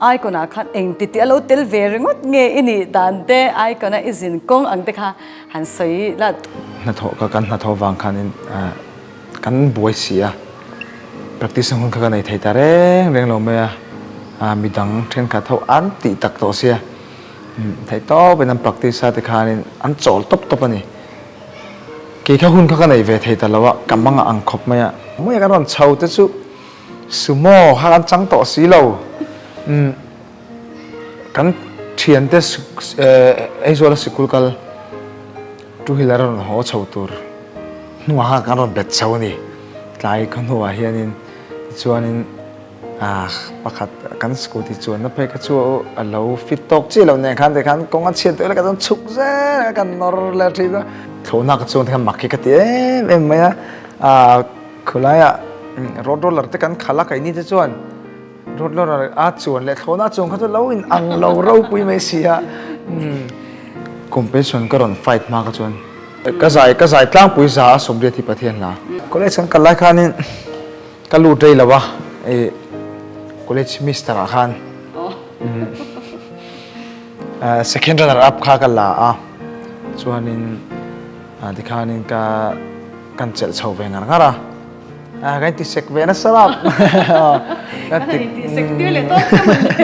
Icon ah khan eng ti tih a lo tel ve ringawt nge i nih dan te Icon a i zin kawng ang te kha han sawi la. Hnathawh ka kan hnathawh vang khanin kan buai si a, practice na hun kha ka nei thei ta reng reng lo mai a, midang thenkhat ho an tih tak tawh sia, theih tawp in an practice a tikhanin an chawl tawp tawp a ni. Kei kha hun kha ka nei ve thei ta lo a, ka mang a ang khawp mai a. Mawi a kan rawn chho te chu Sumo kha kan chang tawh si lo. Umm kan thiante Aizawl a sikul kal two wheeler a rawn haw chho tur hnuah khan kan rawn bet chho a ni. Tlai khaw hnuah hianin tichuanin ah pakhat kan scooty chuanna phei kha chu a lo fit tawk chiah lo nen khan tikhan kawng a chhiat deuh leh ka chuan chhuk zel a kan nawr leh thin a. Thlawhna ka chuan te khan mak hi ka ti em em mai a ah. Khulaiah road roller te kan khalh a keini te chuan road roller a chuan leh thlawhna chuan kha chu lo in ang lo ropui mai si a. Competition ka rawn fight hma kha chuan ka zai ka zai tlangpui za a Sawmriat hi Pathian hla. College kan kal lai khanin ka lut rei lo a ih college mister ah khan second runner up kha ka la a chuanin tikhanin ka Kan chelh chho ve ngar ngar a, a kan inti sek ve nasa lap. Kan inti sek tir leh tawp che mawle.